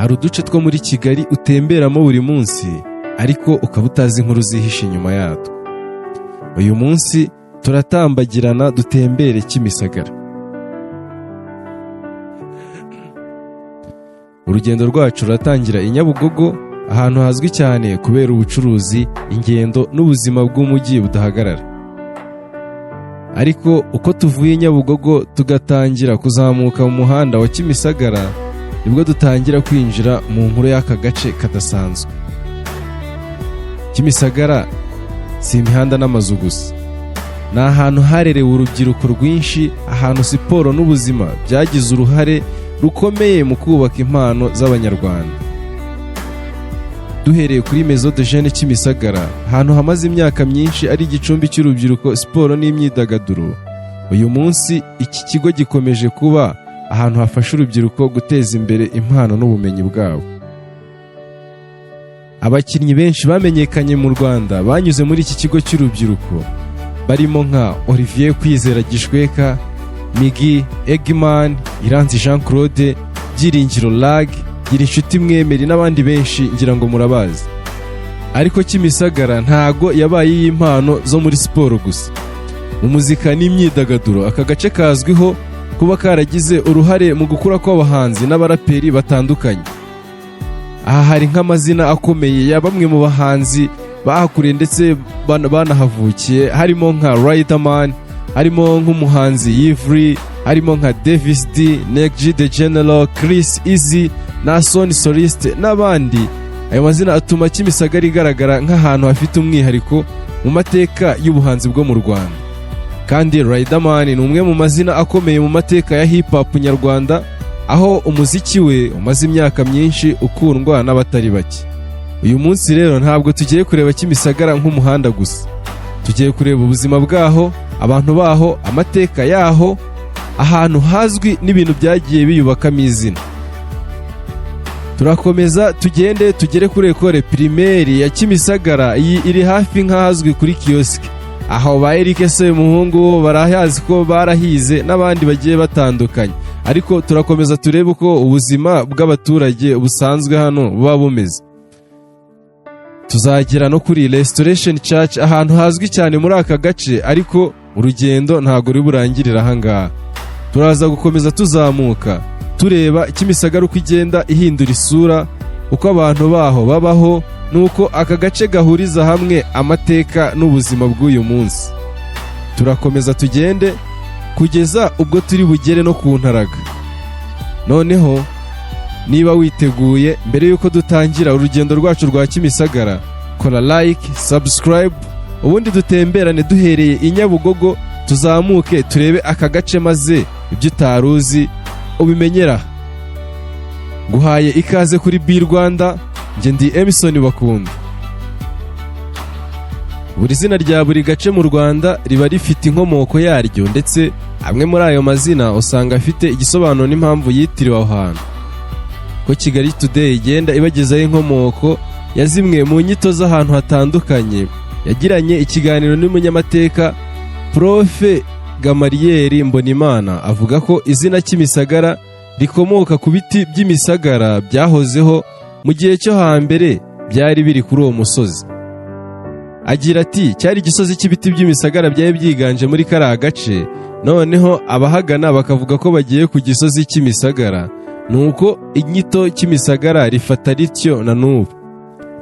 Hari uduce two muri Kigali utemberamo buri munsi, ariko ukaba utazi inkuru zihishe inyuma yatwo. Uyu munsi turatambagirana dutembere Kimisagara. Urugendo rwacu ruratangira i Nyabugogo, ahantu hazwi cyane kubera ubucuruzi, ingendo n'ubuzima bw'umujyi budahagarara. Ariko uko tuvuye i Nyabugogo tugatangira kuzamuka mu muhanda wa Kimisagara, nibwo dutangira kwinjira mu nkuru y'aka gace kadasanzwe. Kimisagara si imihanda n'amazu gusa, ni ahantu harerewe urubyiruko rwinshi, ahantu siporo n'ubuzima byagize uruhare rukomeye mu kubaka impano z'Abanyarwanda. Duhereye kuri Maison de Jeunes Kimisagara, ahantu hamaze imyaka myinshi ari igicumbi cy'urubyiruko, siporo n'imyidagaduro. Uyu munsi iki kigo gikomeje kuba ahantu hafasha urubyiruko guteza imbere impano n'ubumenyi bwabo. Abakinnyi benshi bamenyekanye mu Rwanda banyuze muri iki kigo cy'urubyiruko, barimo nka Olivier Kwizera Gishweka, Migi Egman, Iranzi Jean Claude, Byiringiro Lag, Girinshuti Mwemeri n'abandi benshi, ngira ngo murabazi. Ariko Kimisagara ntago yabaye iy'impano zo muri siporo gusa. Mu muzika n'imyidagaduro, aka gace kazwiho kuba karagize uruhare mu gukura kw'abahanzi n'abaraperi batandukanye. Aha hari nk'amazina akomeye ya bamwe mu bahanzi bahakuriye ndetse banahavukiye, harimo nka Riderman, harimo nk'umuhanzi Yverry, harimo nka Davis D, Neg G The General, Chris Easy na Son Soliste n'abandi. Ayo mazina atuma Kimisagara igaragara nk'ahantu hafite umwihariko mu mateka y'ubuhanzi bwo mu Rwanda. Kandi Riderman ni umwe mu mazina akomeye mu mateka ya hip hop nyarwanda, aho umuziki we umaze imyaka myinshi ukundwa n'abatari bake. Uyu munsi rero ntabwo tugiye kureba Kimisagara nk'umuhanda gusa, tugiye kureba ubuzima bwaho, abantu baho, amateka yaho, ahantu hazwi n'ibintu byagiye biyubakamo izina. Turakomeza tugende tugere kuri École Primaire ya Kimisagara. Iyi iri hafi nk'ahazwi kuri kiyosike, aho ba Eric Semuhungu barahazi ko barahize n'abandi bagiye batandukanye. Ariko turakomeza turebe uko ubuzima bw'abaturage busanzwe hano buba bumeze. Tuzagera no kuri Restoration Church, ahantu hazwi cyane muri aka gace, ariko urugendo ntabwo ruri burangirire aha ngaha. Turaza gukomeza tuzamuka tureba Kimisagara uko igenda ihindura isura, uko abantu baho babaho, nuko aka gace gahuriza hamwe amateka n'ubuzima bw'uyu munsi. Turakomeza tugende kugeza ubwo turi bugere no ku Ntaraga. Noneho niba witeguye, mbere y'uko dutangira urugendo rwacu rwa Kimisagara, kora like, subscribe, ubundi dutemberane duhereye i Nyabugogo, tuzamuke turebe aka gace, maze ibyo utari uzi ubimenyera. Nguhaye ikaze kuri B Rwanda, njye ndi Emison Bakunda. Buri zina rya buri gace mu Rwanda riba rifite inkomoko yaryo, ndetse amwe muri ayo mazina usanga afite igisobanuro n'impamvu yitiriwe aho hantu. Ko Kigali Today igenda ibagezaho inkomoko ya zimwe mu nyito z'ahantu hatandukanye, yagiranye ikiganiro n'umunyamateka Prof Gamariyeri Mbonimana, avuga ko izina Kimisagara rikomoka ku biti by'imisagara byahozeho mu gihe cyo hambere, byari biri kuri uwo musozi. Agira ati: "Cyari igisozi cy'ibiti by'imisagara byari byiganje muri kariya gace, noneho abahagana bakavuga ko bagiye ku gisozi cy'imisagara, nuko inyito Kimisagara rifata rityo na n'ubu."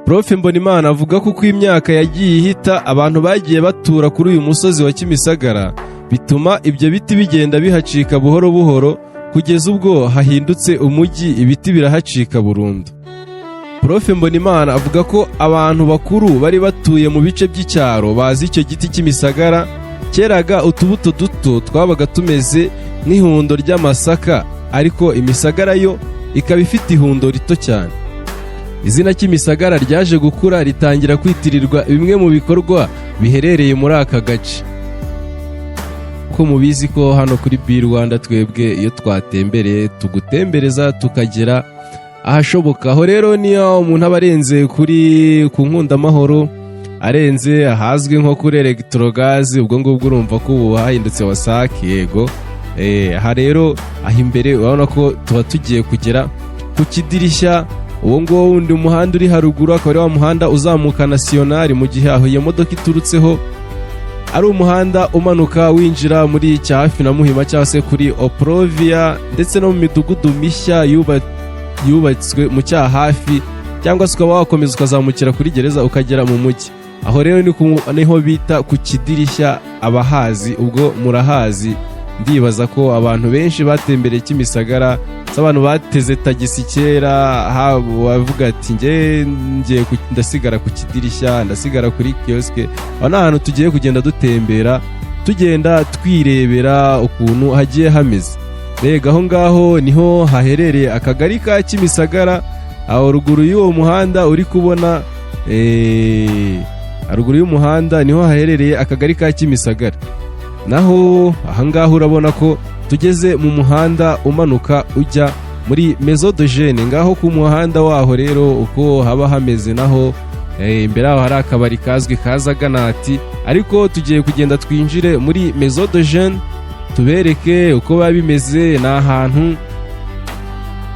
Prof Mbonimana avuga ko uko imyaka yagiye ihita, abantu bagiye batura kuri uyu musozi wa Kimisagara, bituma ibyo biti bigenda bihacika buhoro buhoro, kugeza ubwo hahindutse umujyi, ibiti birahacika burundu. Prof Mbonimana avuga ko abantu bakuru bari batuye mu bice by'icyaro bazi icyo giti cy'imisagara cyeraga utubuto duto twabaga tumeze nk'ihundo ry'amasaka, ariko imisagara yo ikaba ifite ihundo rito cyane. Izina Kimisagara ryaje gukura, ritangira kwitirirwa bimwe mu bikorwa biherereye muri aka gace. Ko mubizi ko hano kuri B Rwanda twebwe iyo twatembereye tugutembereza tukagera ahashoboka. Aho rero niyo umuntu aba arenze kuri ku Nkundamahoro, arenze ahazwi nko kuri Electrogaz, ubwo ngubwo urumva ko ubu hahindutse WASAC, yego. Aha rero aho imbere urabona ko tuba tugiye kugera ku Kidirishya. Uwo nguwo wundi umuhanda uri haruguru akaba ari wa muhanda uzamuka National, mu gihe aho iyo modoka iturutseho ari umuhanda umanuka winjira muri Cyahafi na Muhima, cyangwa se kuri Oprovia, ndetse no mu midugudu mishya yubatswe mu Cyahafi, cyangwa se ukaba wakomeza ukazamukira kuri gereza ukagera mu mujyi. Aho rero niho bita ku Kidirishya. Abahazi ubwo murahazi. Ndibaza ko abantu benshi batembereye Kimisagara, se abantu bateze tagisi kera, bavuga ati: "Nge ngiye ndasigara ku Kidirishya, ndasigara kuri kiyosike." Aho ni ahantu tugiye kugenda dutembera, tugenda twirebera ukuntu hagiye hameze. Mbega aho ngaho niho haherereye akagari ka Kimisagara. Aho ruguru y'uwo muhanda uri kubona, haruguru y'umuhanda niho haherereye akagari ka Kimisagara. Naho ahangaha urabona ko tugeze mu muhanda umanuka ujya muri Maison de Jeunes. Ngaho ku muhanda waho rero uko haba hameze. Naho imbere yaho hari akabari kazwi ka Zaganati, ariko tugiye kugenda twinjire muri Maison de Jeunes tubereke uko biba bimeze. Ni ahantu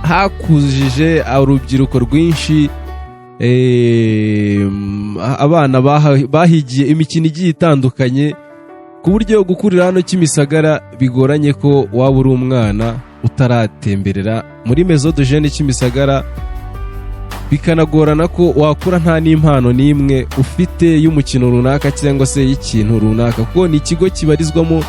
hakujije urubyiruko rwinshi, abana bahigiye imikino igiye itandukanye, ku buryo gukurira hano Kimisagara bigoranye ko waba uri umwana utaratemberera muri Maison de Jeunes Kimisagara, bikanagorana ko wakura nta n'impano n'imwe ufite y'umukino runaka cyangwa se y'ikintu runaka, kuko ni ikigo kibarizwamo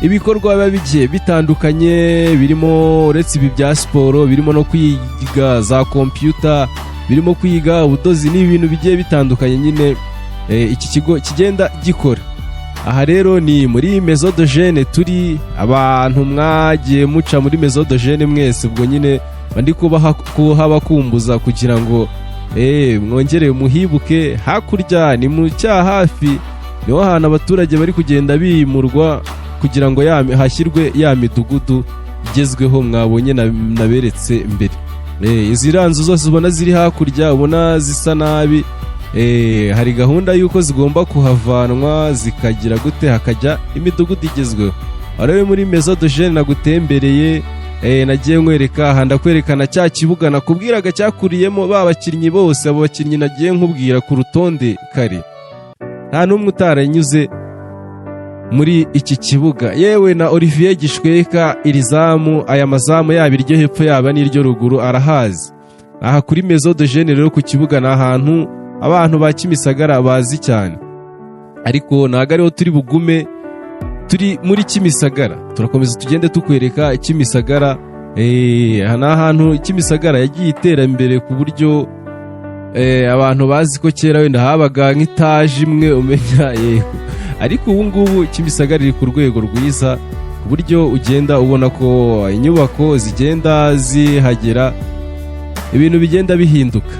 ibikorwa biba bigiye bitandukanye, birimo, uretse ibi bya siporo, birimo no kwiga za kompiyuta, birimo kwiga ubudozi n'ibintu bigiye bitandukanye nyine iki kigo kigenda gikora. Aha rero ni muri Maison de Jeunes turi. Abantu mwagiye muca muri Maison de Jeunes mwese, ubwo nyine ndi kuhabakumbuza kugira ngo mwongere muhibuke. Hakurya ni mu Cyahafi, niho hantu abaturage bari kugenda bimurwa kugira ngo hashyirwe ya midugudu igezweho mwabonye naberetse mbere. Izi nzu zose ubona ziri hakurya, ubona zisa nabi, hari gahunda y'uko zigomba kuhavanwa, zikagira gute, hakajya imidugudu igezweho. Aho rero muri Maison de Jeunes nagutembereye, nagiye nkwereka aha, ndakwerekana cya kibuga nakubwiraga cyakuriyemo ba bakinnyi bose. Abo bakinnyi nagiye nkubwira ku rutonde kare, nta n'umwe utaranyuze muri iki kibuga. Yewe na Olivier Gishweka, iri zamu, aya mazamu, yaba iryo hepfo yaba n'iryo ruguru, arahazi. Aha kuri Maison de Jeunes rero ku kibuga ni ahantu abantu ba Kimisagara bazi cyane, ariko ntabwo ariho turi bugume. Turi muri Kimisagara, turakomeza tugende tukwereka Kimisagara. Aha ni ahantu Kimisagara yagiye itera imbere ku buryo abantu bazi ko kera wenda habaga nk'itaje imwe umenya, yego, ariko ubu ngubu Kimisagara iri ku rwego rwiza, ku buryo ugenda ubona ko inyubako zigenda zihagera, ibintu bigenda bihinduka.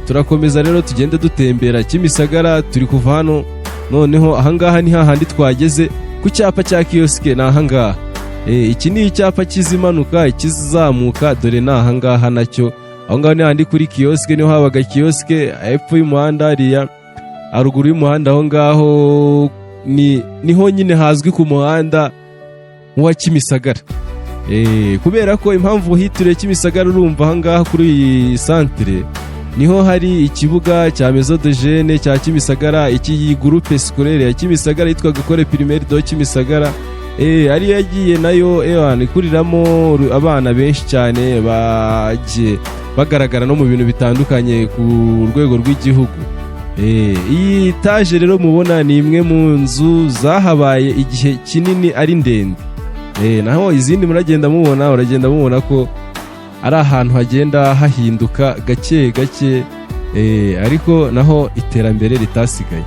Turakomeza rero tugende dutembera Kimisagara. Turi kuva hano noneho ahangaha ni hahandi twageze ku cyapa cya kiyosike, ni ahangaha. Iki ni icyapa kizimanuka, ikizamuka dore ni ahangaha nacyo. Aho ngaho ni hahandi kuri kiyosike, niho habaga kiyosike hepfo y'umuhanda hariya haruguru y'umuhanda. Aho ngaho ni niho nyine hazwi ku muhanda wa Kimisagara. Kubera ko impamvu hitiriwe Kimisagara, urumva ahangaha kuri iyi santire niho hari ikibuga cya Maison de Jeunes cya Kimisagara, iki groupe scolaire ya Kimisagara yitwaga École Primaire de Kimisagara, ariyo yagiye nayo ewana ikuriramo abana benshi cyane bagiye bagaragara no mu bintu bitandukanye ku rwego rw'igihugu. Iyi etaje rero mubona ni imwe mu nzu zahabaye igihe kinini ari ndende. Naho izindi muragenda mubona, uragenda mubona ko ari ahantu hagenda hahinduka gake gake, ariko naho iterambere ritasigaye.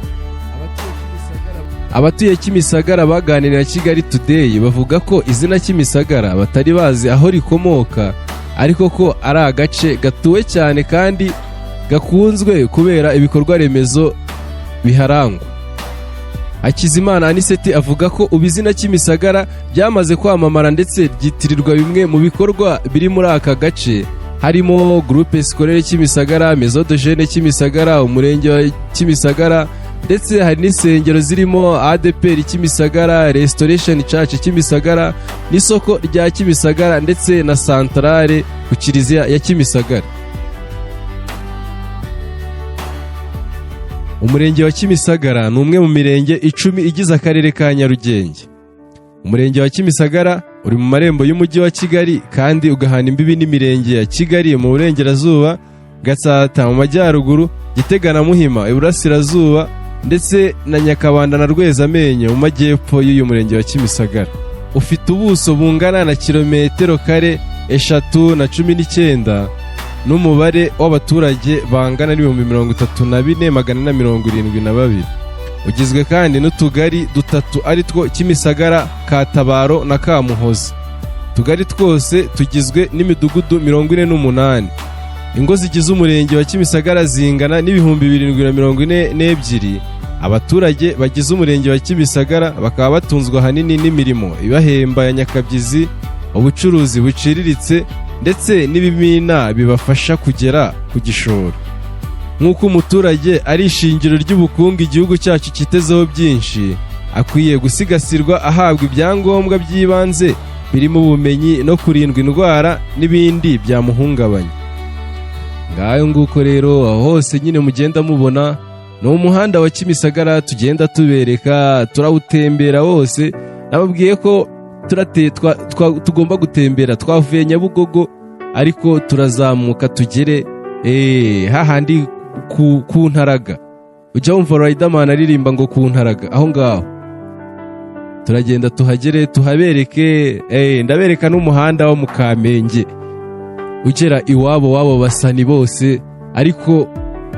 Abatuye Kimisagara baganiriye na Kigali Today bavuga ko izina Kimisagara batari bazi aho rikomoka, ariko ko ari agace gatuwe cyane kandi gakunzwe kubera ibikorwa remezo biharangwa. Hakizimana Aniseti avuga ko ubu izina Kimisagara ryamaze kwamamara, ndetse ryitirirwa bimwe mu bikorwa biri muri aka gace, harimo Groupe Scolaire Kimisagara, Maison de Jeunes Kimisagara, umurenge wa Kimisagara, ndetse hari n'insengero zirimo ADEPR Kimisagara, Restoration Church Kimisagara, n'isoko rya Kimisagara, ndetse na santarare. ku kiliziya ya Kimisagara. Umurenge wa Kimisagara ni umwe mu mirenge 10 igize akarere ka Nyarugenge. Umurenge wa Kimisagara uri mu marembo y'umujyi wa Kigali kandi ugahana imbibi n'imirenge ya Kigali mu burengerazuba, Gatsata mu majyaruguru, Gitega na Muhima iburasirazuba, ndetse na Nyakabanda na Rwezamenyo mu majyepfo y'uyu murenge wa Kimisagara. Ufite ubuso bungana na kilometero kare 3 na 19 n'umubare w'abaturage bangana n'34,472. Ugizwe kandi n'utugari dutatu ari two Kimisagara, Katabaro na Kamuhoza. Utugari twose tugizwe n'imidugudu 48. Ingo zigize umurenge wa Kimisagara zingana n'7,042. Abaturage bagize umurenge wa Kimisagara bakaba batunzwe ahanini n'imirimo ibahemba ya nyakabyizi, ubucuruzi buciriritse ndetse n'ibimina bibafasha kugera ku gishoro. Nk'uko umuturage ari ishingiro ry'ubukungu igihugu cyacu cyitezeho byinshi, akwiye gusigasirwa ahabwa ibyangombwa by'ibanze birimo ubumenyi no kurindwa indwara n'ibindi byamuhungabanya. Ngayo nguko rero, aho hose nyine mugenda mubona ni umuhanda wa Kimisagara tugenda tubereka, turawutembera wose. Nababwiye ko tugomba gutembera. Twavuye Nyabugogo ariko turazamuka tugere hahandi ku Ntaraga. Ujya wumva Riderman aririmba ngo ku Ntaraga, aho ngaho turagenda tuhagere tuhabereke. Ndabereka n'umuhanda wo mu Kamenge ugera iwabo wabo basani bose, ariko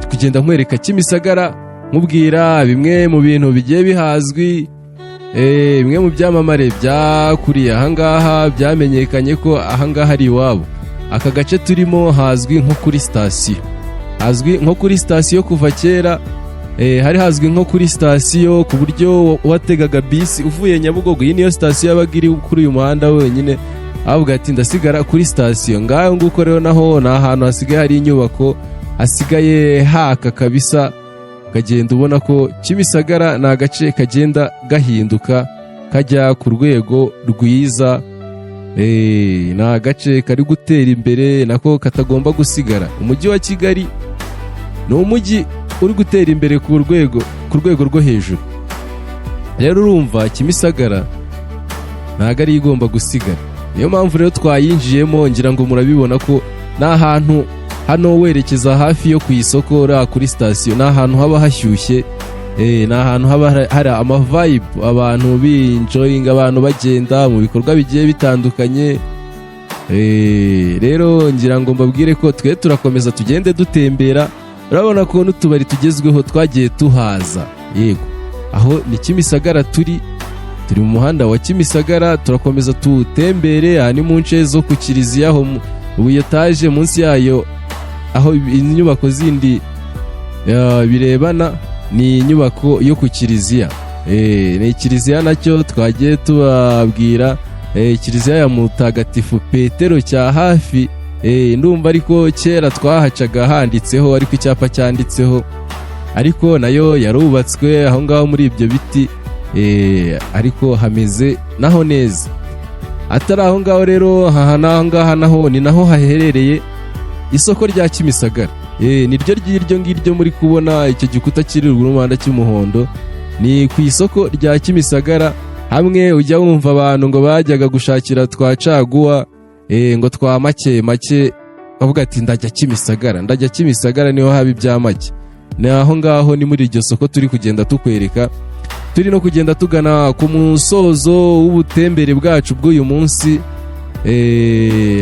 kugenda nkwereka Kimisagara, nkubwira bimwe mu bintu bigiye bihazwi, bimwe mu byamamare byakuriye ahangaha, byamenyekanye ko ahangaha ari iwabo. Aka gace turimo hazwi nko kuri sitasiyo, hazwi nko kuri sitasiyo kuva kera. Hari hazwi nko kuri sitasiyo ku buryo wategaga bisi uvuye Nyabugogo, iyi niyo sitasiyo yabaga iri kuri uyu muhanda wenyine, avuga ati ndasigara kuri sitasiyo. Ngaho nguko rero, naho ni ahantu hasigaye hari inyubako, hasigaye haka kabisa. Ukagenda ubona ko Kimisagara ni agace kagenda gahinduka kajya ku rwego rwiza. Ni agace kari gutera imbere nako katagomba gusigara. Umujyi wa Kigali ni umujyi uri gutera imbere ku rwego rwo hejuru. Rero urumva Kimisagara ntabwo ari igomba gusigara, niyo mpamvu rero twayinjiyemo. Ngira ngo murabibona ko ni ahantu hano werekeza hafi yo ku isoko uriya kuri sitasiyo, ni ahantu haba hashyushye, ni ahantu haba hari ama vibe, abantu binjoyinga, abantu bagenda mu bikorwa bigiye bitandukanye. Rero ngira ngo mbabwire ko twe turakomeza tugende dutembera. Urabona ko n'utubari tugezweho twagiye tuhaza. Yego, aho ni Kimisagara, turi mu muhanda wa Kimisagara, turakomeza tuwutembere. Aha ni mu nce zo ku kiliziya, aho ubu etaje munsi yayo aho inyubako zindi birebana ni inyubako yo ku kiliziya. Ni kiliziya nacyo twagiye tubabwira, kiliziya ya Mutagatifu Petero cya hafi. Ndumva ariko kera twahacaga handitseho, ariko icyapa cyanditseho, ariko nayo yarubatswe aho ngaho muri ibyo biti, ariko hameze naho neza. Atari aho ngaho rero, aha n'aho ngaha naho ni naho haherereye isoko rya Kimisagara. Niryo ry'iryo ngiryo muri kubona, icyo gikuta kiri ruguru y'umuhanda cy'umuhondo, ni ku isoko rya Kimisagara. Hamwe ujya wumva abantu ngo bajyaga gushakira twa caguwa, ngo twa make make, bavuga ati ndajya Kimisagara, ndajya Kimisagara niho haba ibya make. Ni aho ngaho, ni muri iryo soko turi kugenda tukwereka. Turi no kugenda tugana ku musozo w'ubutembere bwacu bw'uyu munsi,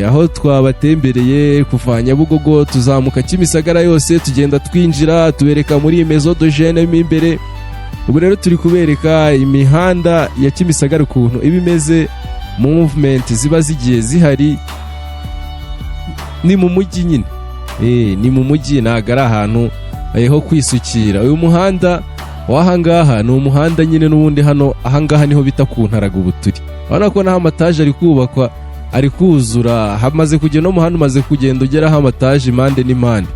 aho twabatembereye kuva Nyabugogo tuzamuka Kimisagara yose, tugenda twinjira tubereka muri Maison de Jeunes mo imbere. Ubu rero turi kubereka imihanda ya Kimisagara ukuntu iba imeze, movement ziba zigiye zihari. Ni mu mujyi nyine, ni mu mujyi, ntabwo ari ahantu ho kwisukira. Uyu muhanda w'ahangaha ni umuhanda nyine n'ubundi hano ahangaha niho bita ku Ntaraga. Ubu turi, urabona ko naho amataje ari kubakwa, ari kuzura, hamaze kugenda n'umuhanda umaze kugenda ugeraho amataje impande n'impande.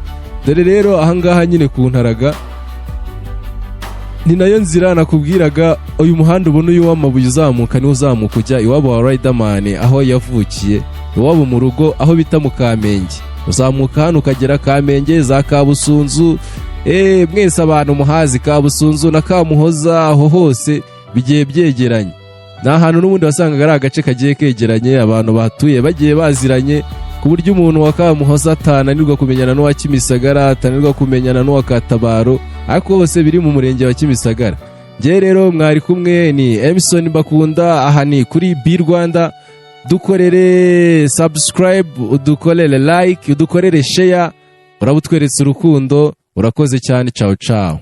Dore rero ahangaha nyine ku Ntaraga ni nayo nzira nakubwiraga. Uyu muhanda ubona, uyu w'amabuye uzamuka, niwo uzamuka ujya iwabo wa Riderman aho yavukiye. Iwabo mu rugo aho bita mu Kamenge. Uzamuka hano ukagera Kamenge za Kabusunzu. Mwese abantu muhazi Kabusunzu na Kamuhoza, aho hose bigiye byegeranye. Ni ahantu n'ubundi wasangaga ari agace kagiye kegeranye, abantu bahatuye bagiye baziranye, ku buryo umuntu wa Kamuhoza atananirwa kumenyana n'uwa Kimisagara, atananirwa kumenyana n'uwa Katabaro, ariko hose biri mu murenge wa Kimisagara. Njye rero mwari kumwe ni Emison Bakunda, aha ni kuri B Rwanda. Dukorere subscribe, udukorere like, udukorere share, uraba utweretse urukundo. Urakoze cyane, ciao ciao.